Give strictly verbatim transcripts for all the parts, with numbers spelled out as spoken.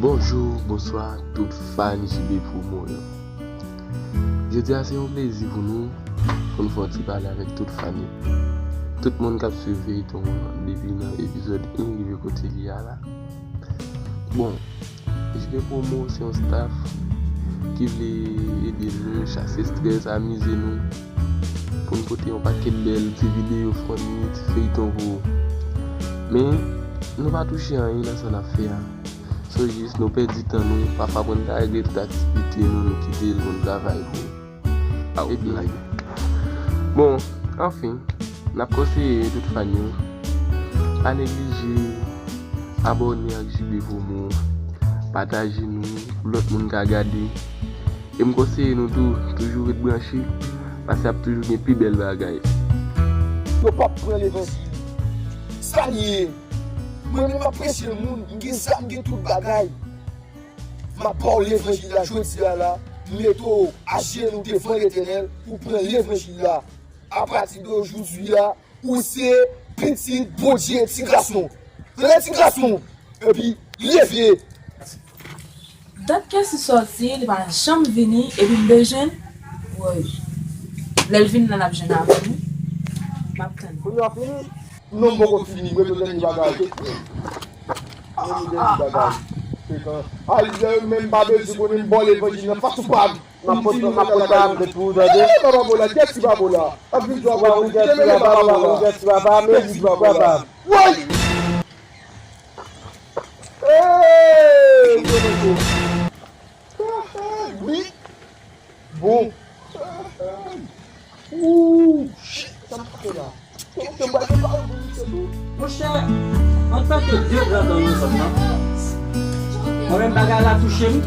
Bonjou, bonswa, tout fan J B Promo yo. Jodi a se yon plezi pou nou, pou n fè yon ti pale avèk tout fan yo. Tout moun k ap swiv feyton an depi nan epizòd en rive kote li a la. Bon, J B Promo se yon staff ki vle ede nou chase estrès, amize nou, pou n pote yon pakèt bèl ti videyo funny, ti feyton pou ou. Men, nou pa touche anyen nan sa n ap fè a. Se jis nou pèdi tan nou, pafwa pou n ta regle tout aktivite nou, nou kite l pou n travay pou epi. Bon, anfen, n ap konseye tout fan yo, pa neglije abòne ak J B Promo, pataje nou pou lòt moun ka gade. E m konseye nou tou, toujou ret branche, paske ap toujou gen pi bèl bagay. Yo p ap pran levanjil. Sa l ye? Mwen menm m ap preche moun, m gen zam, m gen tout bagay. M ap ba w levanjil la jodi a la, m mete w ajenou devan Letènèl pou w pran levanjil la. Apati de jodi a, ou se pitit Bondye, ti gason. Tande, ti gason, epi leve. Dat Kèsi sòti, li pa janm vini, epi m bezwen l. Woy. Lè l vin la, l ap jwenn avè m, wi. M ap tann. Kounye a fini? Non, m poko fini, mwen bezwen dènye bagay. Mwen bezwen dènye bagay. Frekan. Ay, lè menm pa bezwen konnen m ba w levanjil nan fas ou pa. M ap pote, m ap pote avèk ou, tande? Kite mele baba bola, kèt ti baba bola. Ap vin jwa baba, kite mele baba bola. Kèt ti baba, men ti baba. Woy! Hey! Wi. Bon. Ooh, shit, sa m pa fè la. Monchè, antanke de gran dan nan zòn nan, mwen menm bagay la touche m,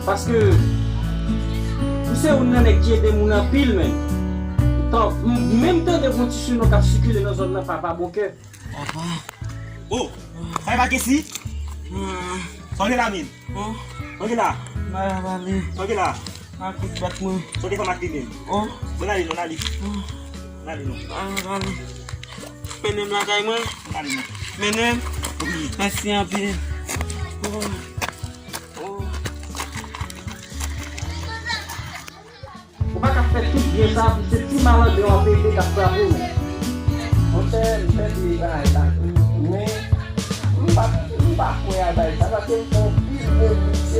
paske m se youn nan nèg ki ede moun anpil, men. Tan, m menm tande gon ti sinon k ap sikile nan zòn nan, papa bon kè. Papa. Oh, sa e pa Kesi? Sa w gen la menm? Oh. Sa w gen la? M pa pale. Sa w gen la? Makout bat mwen. Sa w te fè m ak li menm? Oh. Bon, ale non, ale. Oh. Ale non. M pa pale. Mennen m lakay mwen. Ale non. Mennen m. Wi. Mèsi anpil. Oh. Oh. Ou pa ka fè tout byen sa pou se ti malandren w ap ede k ap frape w menm. Monchè, m pèdi bagay la tou, men m pa, m pa kwè a bagay sa, paske m fè anpil men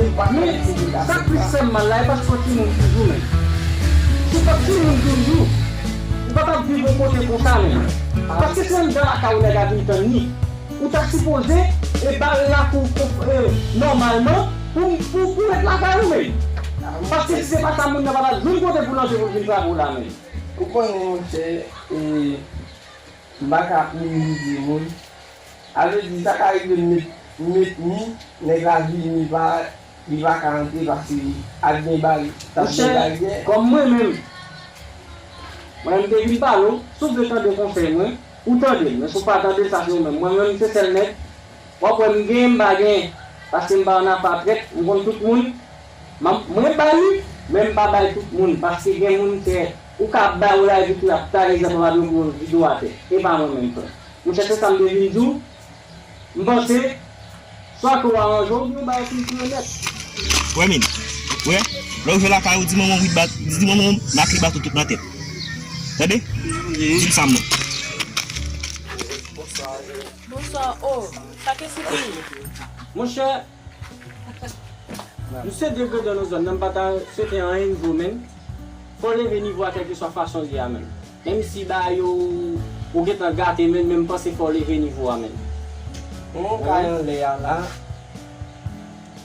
m pa kwè se li k ap fè sa. Men sa k plis fè m mal la, e pa t yon timoun toujou menm. Si w t ap timoun toujou, ou pa t ap viv yon kote konsa menm. Paske se anndan lakay ou nèg la vin tann li. Ou ta sipoze e ba l lakou, e, nòmalman pou, pou, pou ret lakay ou menm. Paske si se pa sa, moun nan pa ta jwenn kote pou l antre pou l vin frape w la menm. Ou konnen, monchè, e, m pa ka minimize moun. A vle di, sa ka rive m met, m met mi, nèg la vini pa, li pa ka antre paske ap gen baryè, t ap gen baryè. Monchè, kòm mwen menm, mwen menm te vin pale w, si w vle tande konsèy mwen, ou tande l, men si w pa tande l, sa se ou menm. Mwen menm, se sèl nèg, w ap wè m gen, m pa gen, paske m pa ann afè a trèt, m konn tout moun. M, mwen bay, men m pa bay tout moun, paske gen moun, se ou ka bay, ou lage tou, y ap taye zèb anba pye w pou yo vide w atè. E pa mwen menm, frè. Monchè, se sa m te vin di w. M panse, swa ke w aranje w, oubyen w ba yo fini tounen nèt. Wè, men. Wè, lè w jwe lakay ou, di manman w wi bat, di manman w makle baton tout nan tèt. Tande? Di l sa m nan. Bonswa, o, sa Kesi di? Monchè, nou se de gran dan nan zòn nan, m pa ta swete anyen nivo, men fò w leve nivo a kèlkeswa fason l ye a, men. Menm si ba yo, ou gentan gate, men, men m panse fò w leve nivo a, men. Bon, kay anlè a la.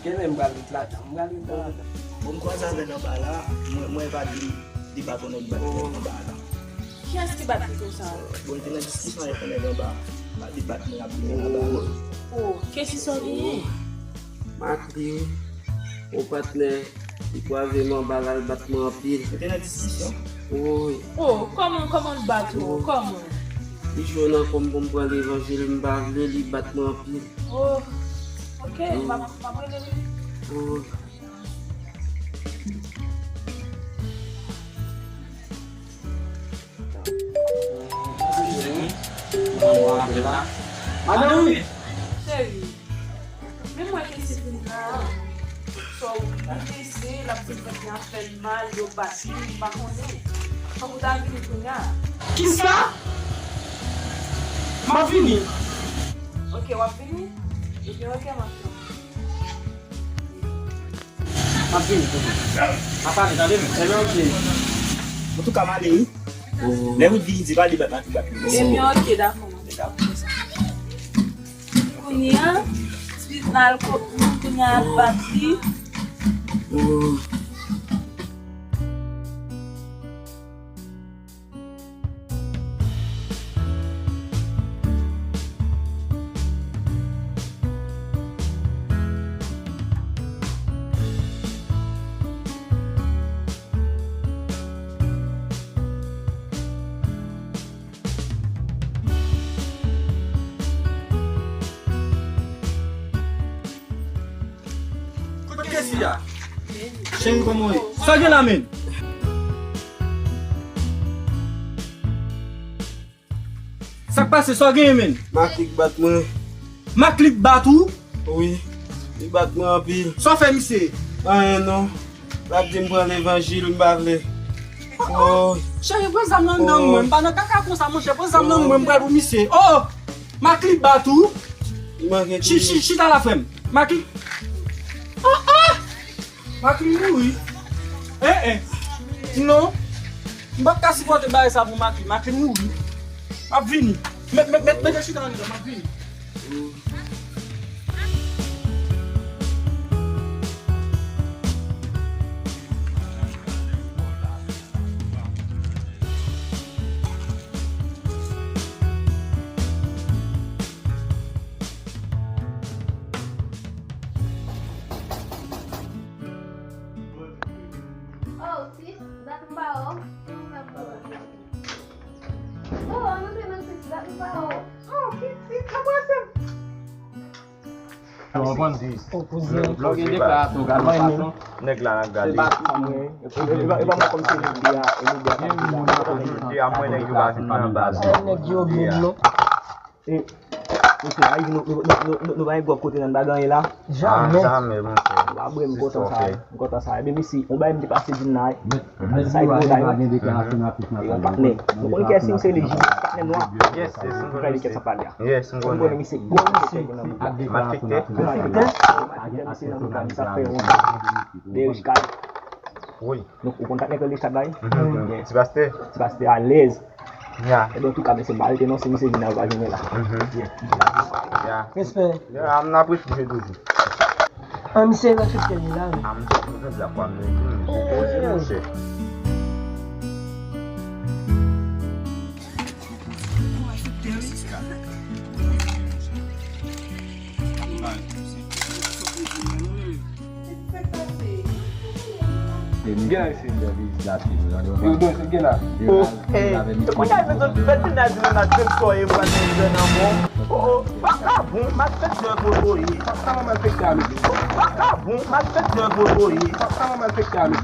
Gen lè m pral ret ladan, m pral ret ladan. Bon, m kwaze avè l anba la, mwen, mwen pa di li bat yon nèg, bat yon nèg anba la. Kiyès ki bat li konsa? Bon, li te nan diskisyon avèk yon nèg anba. Li bat mwen, ap vini anba. Oh, Kesi, sa w genyen? M ak li, wi. Yon patnè, li kwaze m anba la, l bat mwen anpil. Yo te nan diskisyon? Wi. Oh, kòman, kòman l bat ou? Kòman? Li jwe nan kò m pou m pran levanjil, m pa vle, li bat mwen anpil. Oh, ok, m ap, m ap rele li. Wi. Madanm, wi. Cheri, men mwen ke se vin la. So, ou blese, l ap di mwen gen afè mal, yo bat li, m pa konnen. Fòk ou ta vini kounye a. Kisa? M ap vini. Ok, w ap vini? Ebyen, ok, m ap vini. M ap vini, tande. M ap ale, tande, men. Ebyen, ok. Antouka, m ale, wi. Lè ou vini, di pa li bat, bat, bat. Ebyen, ok, dakò, m ap fè sa. Kounye a, ti nal kòk moun, kounye a, al bat li. Kot Kesi a? Cheri, kòman w ye? Sa gen la, menn? Sa k pase? Sa w genyen, menn? Maklik bat mwen. Maklik bat ou? Wi, li bat mwen anpil. Sa w fè misye? Anyen non. L ap di m pran levanjil, m pa vle. Oh, cheri, pran zam nan nan men mwen. M pa nan kaka konsa, monchè. Pran zam nan men mwen, m pral pou misye. Oh, oh! Maklik bat ou? Li manke touye. Chi-, chi-, chita la, frè m. Maklik. Oh, oh! Maklik mouri. Eh, eh. Non. M p ap ka sipòte bagay sa pou Maklik. Maklik mouri. M ap vini. Met, met, met, mete chita anndan, m ap vini. Oh, sis, dat m pa wè w. Oh, ann antre nan sis, dat m pa wè w. Oh, ki sis, anbrase m. Ou konprann? Sis. Oh, kouzen. Lè w gen deklarasyon, gade fason. Nèg la n ap gade. Se pa sa mwen. E pa, e pa mwen kòm se lidè a, e lidè a. Jodi a, mwen nèg yo pa vin nan baz. Nèg yo menm non. E, mesye, pa rive nou, nou, nou, nou, nou, nou pa gen gwòp kote nan bagay la. Jamè. Ah, jamè, monchè. Wa bre, m kontan sa, m kontan sa. Ebyen, mesye, on bagay m te pase di n la, wi. Sa e gwo dayè. E yon patnè. Nou konnen kiyès li, se Leji, patnè nwa. Yes, yes, m konnen misye. Yes, m konnen. M konnen misye gwo, misye fè gen nan bouk la. Malfektè. Malfektè, misye nan bouk la, misye ap fè yon de rich kay. Wi. Donk, ou konn patnè Krèl de Chat la, wi? Mhm. Yes. Ti pastè? Ti pastè alèz. Ya. Ebyen, antouka, mesye, m pa rete non, si misye vin la, yo pa jwenn la. Mhm. Yeah. Ya. Respè. Ya, m nan apresye toujou. An, misye respekte li la, wi. A, m sot pou jodi a, kwa m tou. Poze, monchè. Gen la isit. Yo, bon, se gen la. Oh, hey. E kounye a, mezanmi, fè ti naj li nan tèt sò e pral nan jèn anmò. Oh, oh, vakabon, malfektè, bobo ye. Papa, manman, malfektè, ame. Oh, vakabon, malfektè, bobo ye. Papa, manman, malfektè, ame.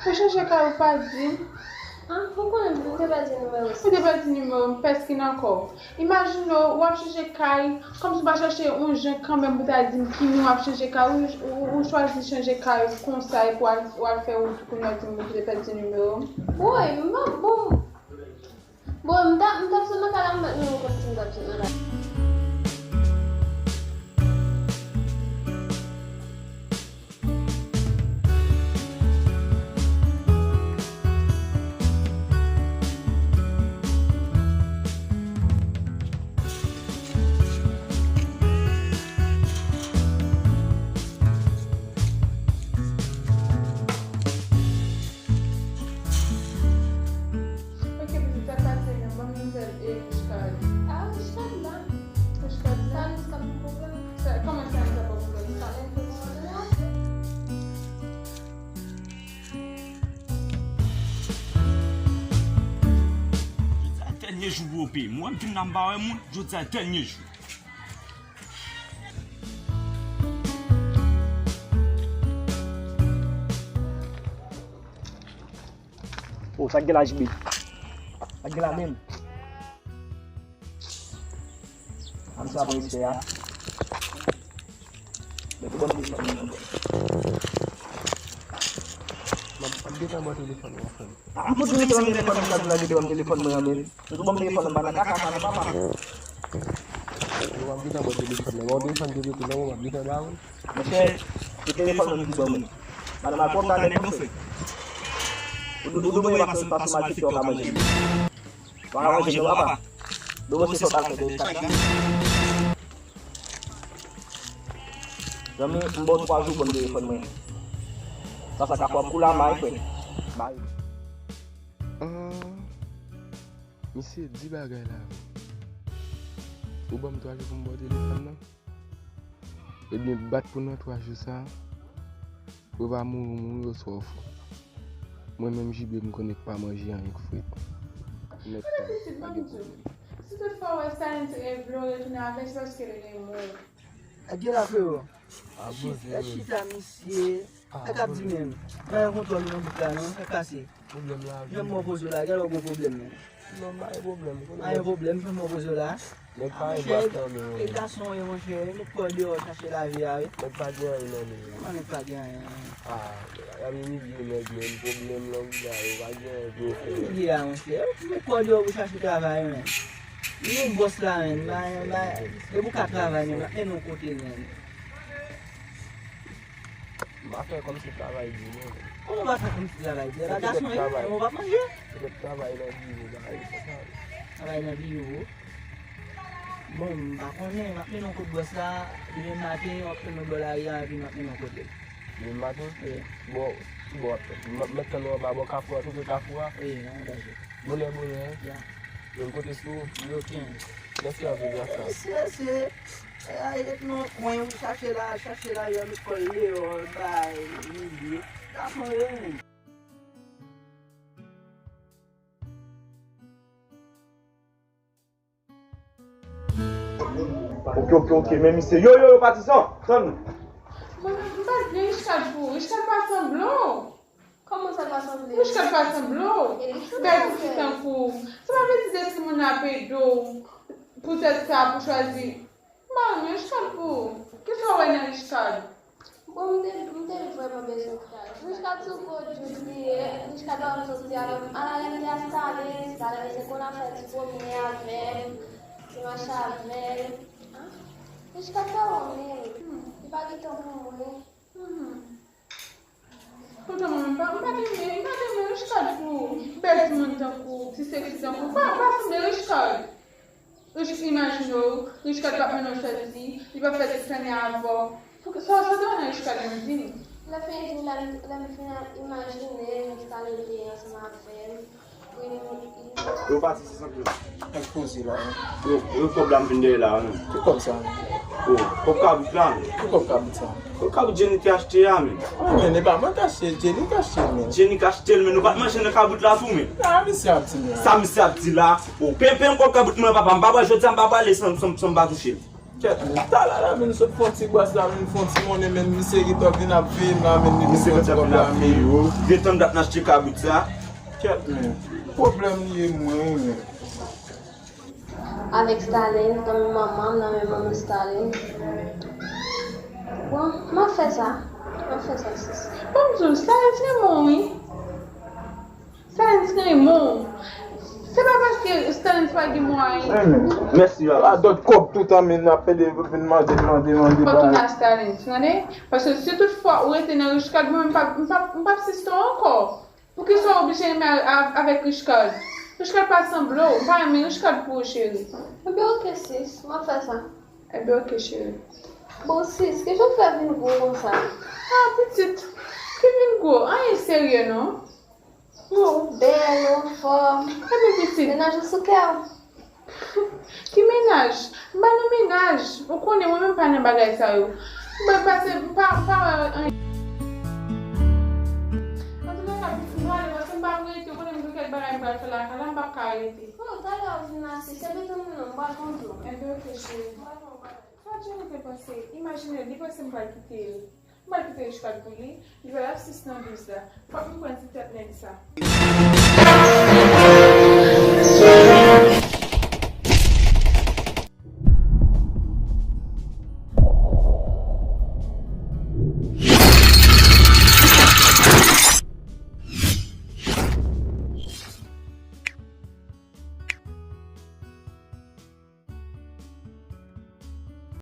Ou chanje kay ou pa di m? Ah, ou konnen m te pèdi nimewo w. Ou te pèdi nimewo m, pèskine ankò. Imajine w, w ap chanje kay, kòmsi w pa chèche yon jan kanmenm pou ta di m ki moun w ap chanje kay, ou, ou, ou chwazi chanje kay konsa epi w al, w al fè wout kounye a w di m ou te pèdi nimewo m. Woy, m pa bon. Bon, m t ap, m t ap sot nan kay la, m pa t menm konn si m t ap sot nan kay la. Ok, pitit, sa pase, men ban m nouvèl e Richard. Ah, Richard la. Mwen, m vin la, m pa wè moun, jodi a dènye jou. Oh, sa k gen la, J B? Sa k gen la menm? Ann sa pran respè a. Men tou ban m telefòn mwen. M ap, m ap gentan ba w telefòn mwen, frè m. Ah, m ap gentan ba w telefòn mwen, sa di la gentan ba m telefòn mwen an, men. Tou ban m telefòn mwen, m pa nan kaka sa non, papa. Yo, m ap gentan ba w telefòn mwen. Ba w telefòn ki rete nan men w, m ap gentan ba w. Monchè, se telefòn mwen ki ban mwen. Madanm al pwòp talè non, frè. Ou, ou, ou dwe pase, pase malfektè w ka manje. Bon, aranje nou, papa. Demen se sòt al fè de chak la. Zanmi, m ba w twa jou pou m telefòn mwen. Sa, sa ka fè w ap koule a may, frè. Bay. Ah, misye di bagay la. Ou ban m twa jou pou m ba w telefòn nan? Ebyen, bat pou nan twa jou sa, ou va mouri, ou mouri, oswa ou fou. Mwen menm, J B, m konnen k pa manje anyen k frit. Nèt tan, pa gen pwoblèm. Si tout fwa w wè Stalin te vle w retounen avè l, se paske l renmen w. Ak gen la, frero. Chita, chita, misye. Sa k ap di menm? Pa gen kontwòl nan bout la, non? Sa k pase? Pwoblèm lavi. Jan m wè w poze w la, genlè w gen pwoblèm menm. Non, m pa gen pwoblèm. Pa gen pwoblèm, jan m wè w poze w la. Nèg pa gen bwat nan men yo. E gason yo, monchè, met kò w deyò, chache lavi a, wi. Nèg pa gen anyen nan men yo. Kòman nèg pa gen anyen? Ah, y ap imilye nèg, men pwoblèm nan bouda yo, pa gen anyen pou yo fè. Imilye a, monchè. Met kò w deyò pou chache travay, men. Nou bòs la, men. Depi w ka travay, men, m ap mennen w kote, men. M pa fè kòmsi travay di, non. Kòman w pa fè kòmsi travay di? Gason, men w pa manje? Petèt travay nan biwo, bagay konsa. Travay nan biwo? Bon, m pa konnen, m ap mennen w kot bòs la, demen maten, w ap tann mwen bò lari a, epi m ap mennen w kote l. Demen maten? Wi. Bon, ki bò w ap tann? M ap, m ap tann ou anba bò kafou a, tou pre kafou a? Wi, nan yon daje. Bonè, bonè. Ya. Menm kote sou? Yo, kenz. Mèsi anpil, Rasta. Mesye, se, e, ale ret nan kwen, ou chache la, chache la, yo met kò l deyò, bay, imilye. Gason yo, wi. Ok, ok, ok, men misye. Yo, yo, yo, Patizan, tann. Mwen, m pa gen Richard pou ou. Richard pa sanble w. Kòman sa pa sanble? Richard pa sanble w. Bèl ti fi tankou w. Sa pa vle di de timoun ap ede w poutèt sa pou chwazi. M pa renmen Richard pou ou. Kisa w wè nan Richard? Bon, m te, m te vrèman bezwen Richard. Richard se yon gwo djout li ye. Richard pa konn soti a, alò, alò, lè m te a Stalin, Stalin se konn ap fè ti pwomnen avè m, ti mache avè m. Richard pa renmen m. Li pa gen tan pou mwen. Poutan mwen menm pa, m pa renmen, m pa renmen Richard pou bèl timoun tankou w, ti seksi tankou w, pa, pa sanble Richard. Rich, imajine w, Richard p ap mennen w sòti, li p ap fè ti tannen avè w. Sa, sa te wè nan Richard menm, di m. Lè m fin, lè m, lè m fin imajine Richard te ansanm avè m. Yo pati se sanble. Kèk poze la, wi. Yo, yo kòb la m vin dèyè la, wi. Ki kòb sa, menm? Oh, kòb kabrit la, menm. Ki kòb kabrit sa? Kòb kabrit Jenny te achte a, menm. Wi, men e pa mwen k achte, Jenny k achte, menm. Jenny k achte l, men nou pa t manje nan kabrit la tou, menm. Sa misye ap di la? Sa misye ap di la? Oh, pen, pen kòb kabrit mwen, papa, m pa bwè jodi a, m pa bwè ale san, san, san m pa touche l. Kèt, men talè la, men nou sot fè yon ti bwès la, men nou fè yon ti monnen, men misye gentan vin ap veye m la, men li vin pran ti kòb la, men. Detann dat n achte kabrit sa. Kèt, men. Pwoblèm li ye mwen, men. Avèk Stalin, nan men manman m, nan men manman Stalin. Bon, m ap fè sa. M ap fè sa, sis. Bon, m di w, Stalin se mwen, wi. Stalin renmen w. Se pa paske Stalin pa gen mwayen. Mèsi, a, a dòt kòb toutan, men n ap pede vin mande, mande, mande. Fò tounen a Stalin, tande? Paske si tout fwa ou rete nan Richcard, mwen, m p ap, m p ap, m p ap siste w ankò. Poukisa w oblije renmen a, a, avèk Richcard? Richcard pa sanble w. M pa renmen Richcard pou ou, cheri. Ebyen, oke, sis. M ap fè sa. Ebyen, oke, cheri. Bon, sis, kijan w fè vin gwo konsa? Ah, pitit. Ki vin gwo? Anyen serye, non. Ou bèl, ou anfòm. Ebyen, pitit. Mennaj ou sou kè w. Ki mennaj? M pa nan mennaj. Ou konnen mwen menm pa nan bagay sa yo. Mwen pase, m pa, m pa wè anyen. Antouka, pitit, m prale paske m pa pou rete. Ou konnen m gen kèk bagay m pral fè lakay la, m p ap ka rete. Oh, Talè w vin ase, se beton mwen non, m pral kontre w. Enben, oke, cheri. Sa Jenny te panse? Imajine, li panse m pral kite l. M pral kite Richard pou li. Li pral ap sis nan douz la. Fòk m pran ti tèt nèg sa.